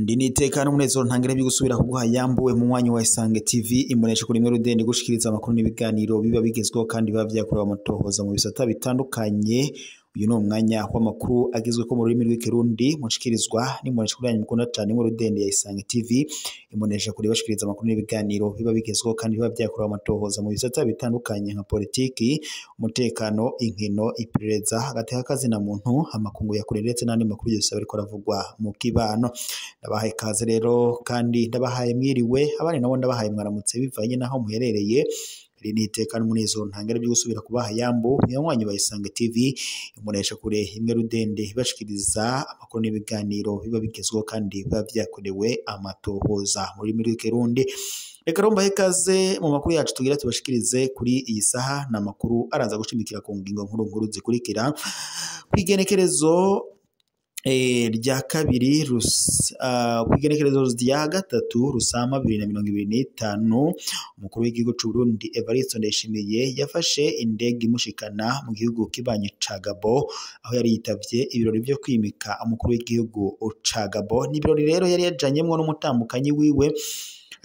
Ndi niteka n'umunezero ntangere byo gusubira kuguha yambuwe mu mwanya wa Isange TV imbonesha kuri mwe rudende gushikiriza amakuru n'ibiganiro biba bigezweho kandi biba vyakorewe amatohoza mu bisata bitandukanye. Uyu ni umwanya w'amakuru agizwe ko mu rurimi rw'ikirundi mushikirizwa n'imbonesha kuri yanyu mukunda cyane mu rudende ya Isange TV imbonesha kuri bashikiriza amakuru n'ibiganiro biba bigezweho kandi biba vyakorewe amatohoza mu bisata bitandukanye nka politiki, umutekano, inkino, iperereza, agateka kazina muntu, amakungu ya kure ndetse n'andi makuru yose ariko aravugwa mu kibano. Ndabahaye ikaze rero kandi ndabahaye mwiriwe, abandi nabo ndabahaye mwaramutse bivanye naho muherereye. Iri ni iteka n'umunezero ntangere byo gusubira kubaha yambu mwanywanyi wa Isange TV imbonesha kure imwe rudende ibashikiriza amakuru n'ibiganiro biba bigezweho kandi biba vyakorewe amatohoza mu rurimi rw'ikirundi. Reka rero mbahe ikaze mu makuru yacu tugira tubashikirize kuri iyi saha. Ni amakuru araza gushimikira ku ngingo nkuru nkuru zikurikira. Kw'igenekerezo rya kabiri kw'igenekerezo rya gatatu Rusama 2025, umukuru w'igihugu c'u Burundi Evariste Ndayishimiye yafashe indege imushikana mu gihugu kibanyi ca Gabon, aho yari yitavye ibirori vyo kwimika umukuru w'igihugu ca Gabon. Ni ibirori rero yari yajanyemwo n'umutambukanyi wiwe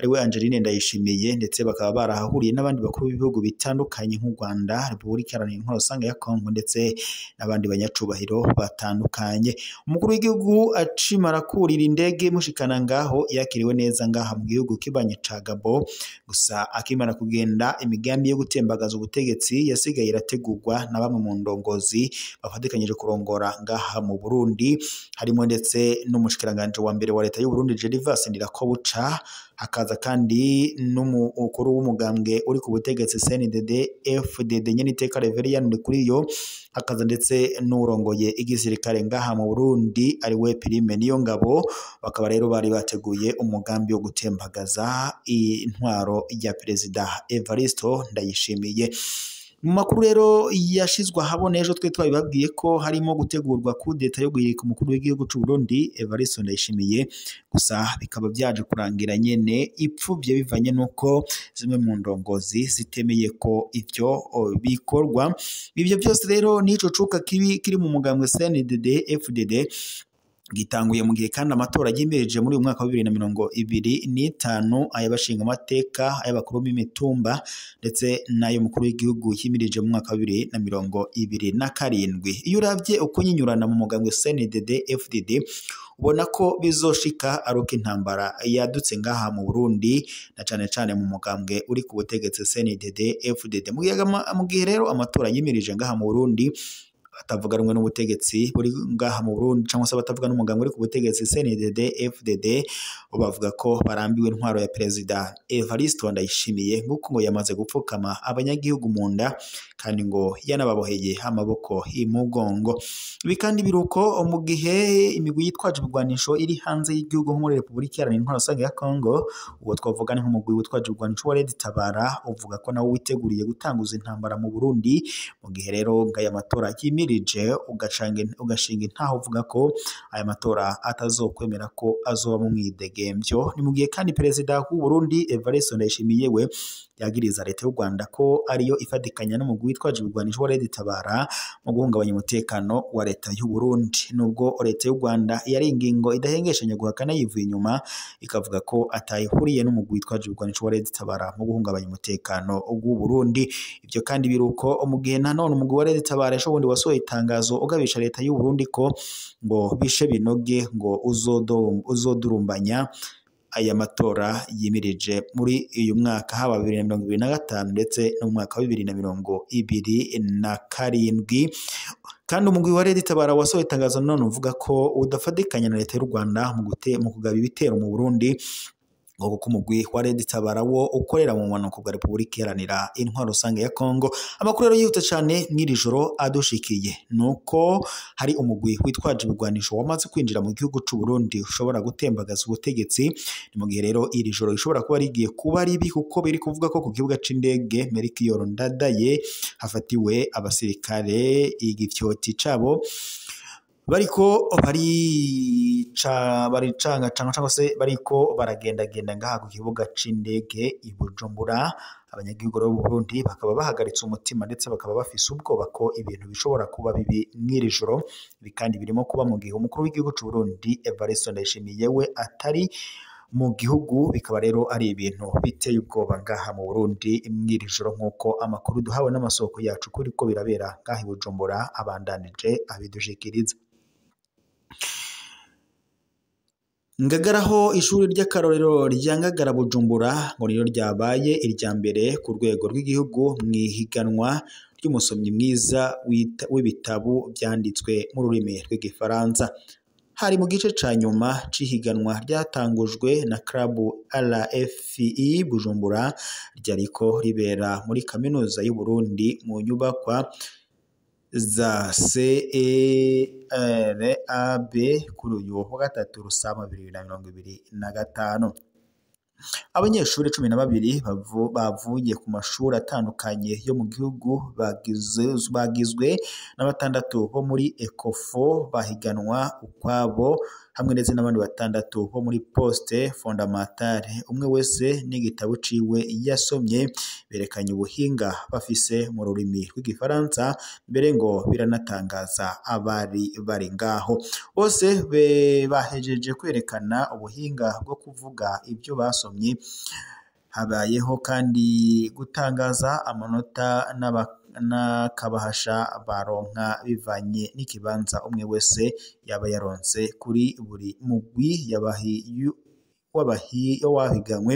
ariwe Angeline Ndayishimiye, ndetse bakaba barahahuriye n'abandi bakuru b'ibihugu bitandukanye nk'u Rwanda, Repubulika Iharanira Intwaro Rusange ya Kongo ndetse n'abandi banyacubahiro batandukanye. Umukuru w'igihugu acimara kurira indege imushikana ngaho yakiriwe neza ngaha mu gihugu kibanyi ca Gabon. Gusa akimara kugenda, imigambi yo gutembagaza ubutegetsi yasigaye irategurwa na bamwe mu ndongozi bafatikanyije kurongora ngaha mu Burundi, harimo ndetse n'umushikiranganje wa mbere wa leta y'u Burundi Gervais Ndirakobuca, hakaza kandi n'umukuru w'umugambwe uri ku butegetsi CNDD FDD Nyeniteka Reverien Ndikuriyo, hakaza ndetse n'urongoye igisirikare ngaha mu Burundi ariwe Prime Niyongabo. Bakaba rero bari bateguye umugambi wo gutembagaza intwaro ya Perezida Evariste Ndayishimiye. Mu makuru rero yashizwe ahabona ejo twe twabibabwiye ko harimo gutegurwa kudeta yo guhirika umukuru w'igihugu c'u Burundi Evariste Ndayishimiye, gusa bikaba byaje kurangira nyene ipfuvye bivanye nuko zimwe mu ndongozi zitemeye ko ivyo bikorwa. Ivyo byose rero nico cuka kibi kiri mu mugambwe CNDD FDD gitanguye mu gihe kandi amatora yimirije muri uyu mwaka wa 2025, ay'abashinga amateka, ay'abakuru b'imitumba ndetse n'ay'umukuru w'igihugu yimirije mu mwaka wa 2027. Iyo uravye uko nyinyurana mu mugambwe CNDD FDD ubona ko bizoshika aruko intambara yadutse ngaha mu Burundi na cane cane mu mugambwe uri ku butegetsi CNDD FDD. Mu gihe rero amatora yimirije ngaha mu Burundi, batavuga rumwe n'ubutegetsi buri ngaha mu Burundi cyangwa se batavuga n'umugambwe uri ku butegetsi CNDD FDD, bavuga ko barambiwe intwaro ya Perezida Evariste Ndayishimiye, nguko ngo yamaze gupfukama abanyagihugu mu nda kandi ngo yanababoheye amaboko imugongo. Ibi kandi biruko mu gihe imigwi yitwaje ibigwanisho iri hanze y'igihugu nko muri Repubulika Iharanira Intwaro Rusange ya Kongo, uwo twavuga ni nk'umugwi witwaje ibigwanisho wa Red Tabara, uvuga ko nawo witeguriye gutanguza intambara mu Burundi. Mu gihe rero ngaya matora yimirije ugashinga intaho uvuga ko aya matora atazokwemera ko azoba mu mwidegemvyo. Ni mu gihe kandi Perezida w'u Burundi Evariste Ndayishimiye we yagiriza leta y'u Rwanda ko ariyo ifatikanya n'umugwi witwaje ibigwanisho wa Red Tabara mu guhungabanya umutekano wa leta y'u Burundi. Nubwo leta y'u Rwanda yari ingingo idahengeshanya guhakana yivuye inyuma, ikavuga ko atayihuriye n'umugwi witwaje ibigwanisho wa Red Tabara mu guhungabanya umutekano w'u Burundi. Ivyo kandi biruko mu gihe nanone umugwi wa Red Tabara ejo bundi wasohoye itangazo ugabisha leta y'u Burundi ko ngo bishe binoge ngo uzodurumbanya aya matora yimirije muri uyu mwaka haba 2025 ndetse no mu mwaka wa 2027. Kandi umugwi wa Red Tabara wasohoye itangazo none uvuga ko udafatikanya na leta y'u Rwanda mu kugaba ibitero mu Burundi, ngo kuko umugwi wa Red Tabara wo ukorera mu bumanuko bwa Repubulika Iharanira Intwaro Rusange ya Kongo. Amakuru rero yihuta cyane mw'iri joro adushikiye nuko hari umugwi witwaje ibigwanisho wamaze kwinjira mu gihugu c'u Burundi ushobora gutembagaza ubutegetsi. Ni mu gihe rero iri joro rishobora kuba rigiye kuba ribi, kuko biri kuvuga ko ku kibuga c'indege Melchior Ndadaye hafatiwe abasirikare igifyoti cabo. bariko baricanga cyangwa se bariko baragendagenda ngaha ku kibuga c'indege i Bujumbura. Abanyagihugu b'u Burundi bakaba bahagaritse umutima ndetse bakaba bafise ubwoba ko ibintu bishobora kuba bibi mw'iri joro. Ibi kandi birimo kuba mu gihe umukuru w'igihugu c'u Burundi Evariste Ndayishimiye we atari mu gihugu, bikaba rero ari ibintu biteye ubwoba ngaha mu Burundi mw'iri joro, nk'uko amakuru duhawe n'amasoko yacu kuri ko birabera ngaha i Bujumbura abandanije abidushikiriza. Ngagaraho ishuri ry'akarorero rya Ngagara Bujumbura ngo niryo ryabaye irya mbere ku rwego rw'igihugu mw'ihiganwa ry'umusomyi mwiza w'ibitabo vyanditswe mu rurimi rw'igifaransa. Hari mu gice ca nyuma c'ihiganwa ryatangujwe na Club RFI Bujumbura, ryariko ribera muri kaminuza y'u Burundi mu nyubakwa za CERAB kuri uyu wa gatatu Rusama 2025. Abanyeshuri 12 bavuye ku mashuri atandukanye yo mu gihugu bagizwe na batandatu bo muri Ecofo bahiganwa ukwabo, hamwe ndetse n'abandi batandatu bo muri Poste Fondamentale, umwe wese n'igitabo ciwe yasomye, berekanye ubuhinga bafise mu rurimi rw'igifaransa, mbere ngo biranatangaza abari bari ngaho. Bose bahejeje kwerekana ubuhinga bwo kuvuga ibyo basomye. Habayeho kandi gutangaza amanota n'akabahasha baronka bivanye n'ikibanza umwe wese yaba yaronse kuri buri mugwi w'abahiganwe,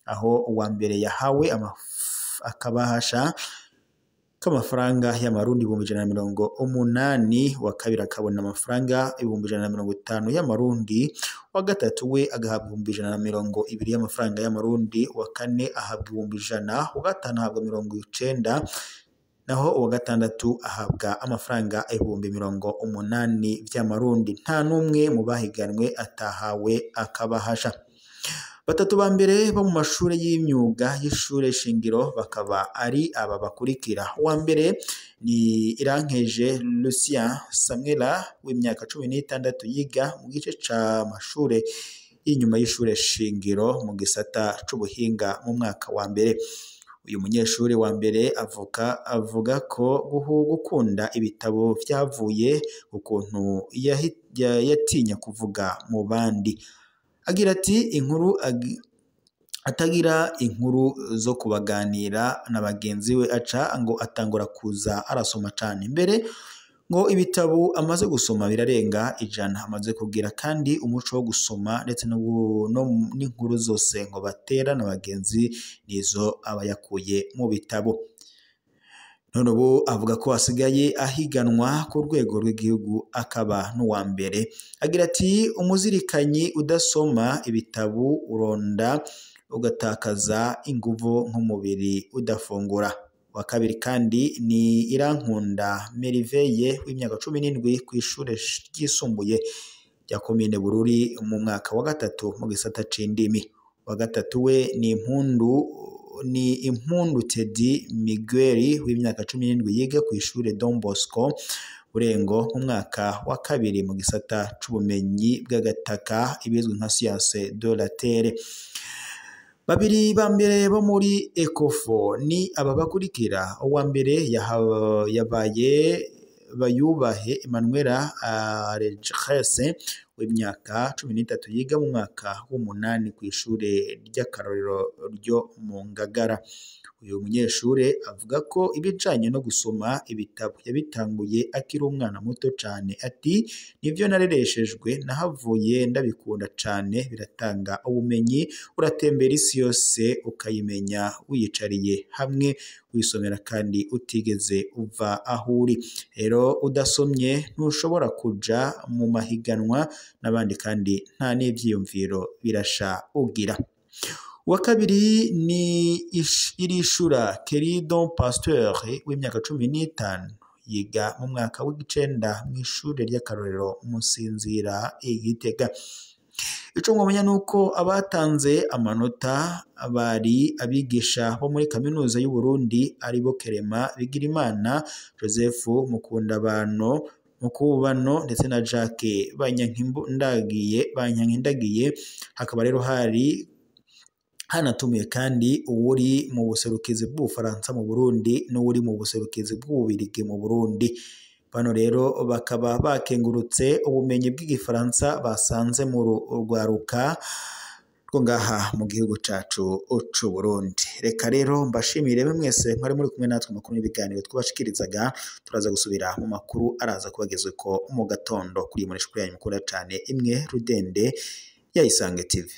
aho uwa mbere yahawe akabahasha k'amafaranga y'amarundi 180,000, wa kabiri akabona amafaranga 150,000 y'amarundi, wa gatatu we agahabwa 120,000 y'amafaranga y'amarundi, wa kane ahabwa 100,000, wa gatanu ahabwa 90,000, naho uwa gatandatu ahabwa amafaranga 80,000 vy'amarundi. Nta n'umwe mu bahiganwe atahawe akabahasha. Batatu ba mbere bo mu mashuri y'imyuga y'ishure shingiro bakaba ari aba bakurikira. Uwa mbere ni Irankeje Lucien Samuela w'imyaka 16 yiga mu gice c'amashure y'inyuma y'ishure shingiro mu gisata c'ubuhinga mu mwaka wa mbere. Uyu munyeshuri wa mbere avuga ko gukunda ibitabo vyavuye ukuntu yatinya kuvuga mu bandi. Agira ati inkuru atagira inkuru zo kubaganira na bagenzi we, aca ngo atangura kuza arasoma cane. Mbere ngo ibitabo amaze gusoma birarenga 100, amaze kugira kandi umuco wo gusoma ndetse n'inkuru zose ngo batera na bagenzi nizo aba yakuye mu bitabo. None ubu avuga ko asigaye ahiganwa ku rwego rw'igihugu akaba n'uwa mbere. Agira ati umuzirikanyi udasoma ibitabo uronda ugatakaza inguvu nk'umubiri udafungura. Wa kabiri kandi ni Irankunda Meriveye w'imyaka 17 ku ishure ryisumbuye rya komine Bururi mu mwaka wa gatatu mu gisata c'indimi. Wa gatatu we ni Impundu Teddy Miguel w'imyaka 17 yiga ku ishure Don Bosco Burengo mu mwaka wa kabiri mu gisata c'ubumenyi bw'agataka ibizwi nka science de la terre. Babiri ba mbere bo muri Ecofo ni aba bakurikira. Uwa mbere yabaye Bayubahe Emmanuela Aregrese w'imyaka 13 yiga mu mwaka w'umunani ku ishure ry'akarorero ryo mu Ngagara. Uyu munyeshure avuga ko ibijanye no gusoma ibitabo yabitanguye akiri umwana muto cane. Ati nivyo narereshejwe, nahavuye ndabikunda cane, biratanga ubumenyi, uratembera isi yose ukayimenya wiyicariye hamwe wisomera kandi utigeze uva aho uri. Rero udasomye ntushobora kuja mu mahiganwa n'abandi kandi nta n'ivyiyumviro birasha ugira. Uwa kabiri ni Irishura Keridon Pasteur w'imyaka 15 yiga mu mwaka w'icenda mw'ishure ry'akarorero Musinzira i Gitega. Ico mwomenya nuko abatanze amanota bari abigisha bo muri kaminuza y'u Burundi aribo Kerema Bigirimana, Joseph Mukundabano, Mukubano ndetse na Jacques Banyankindagiye. Hakaba rero hari hanatumiwe kandi uwuri mu buserukizi bw'Ubufaransa mu Burundi n'uwuri mu buserukizi bw'Ububirigi mu Burundi. Bano rero bakaba bakengurutse ubumenyi bw'igifaransa basanze mu rwaruka rwo ngaha mu gihugu cacu c'u Burundi. Reka rero mbashimire mwese mwari muri kumwe natwe makuru n'ibiganiro twabashikirizaga. Turaza gusubira mu makuru araza kubagezweko mu gatondo kuri iyi mbonesha kure yanyu mukunda cane imwe rudende ya Isange TV.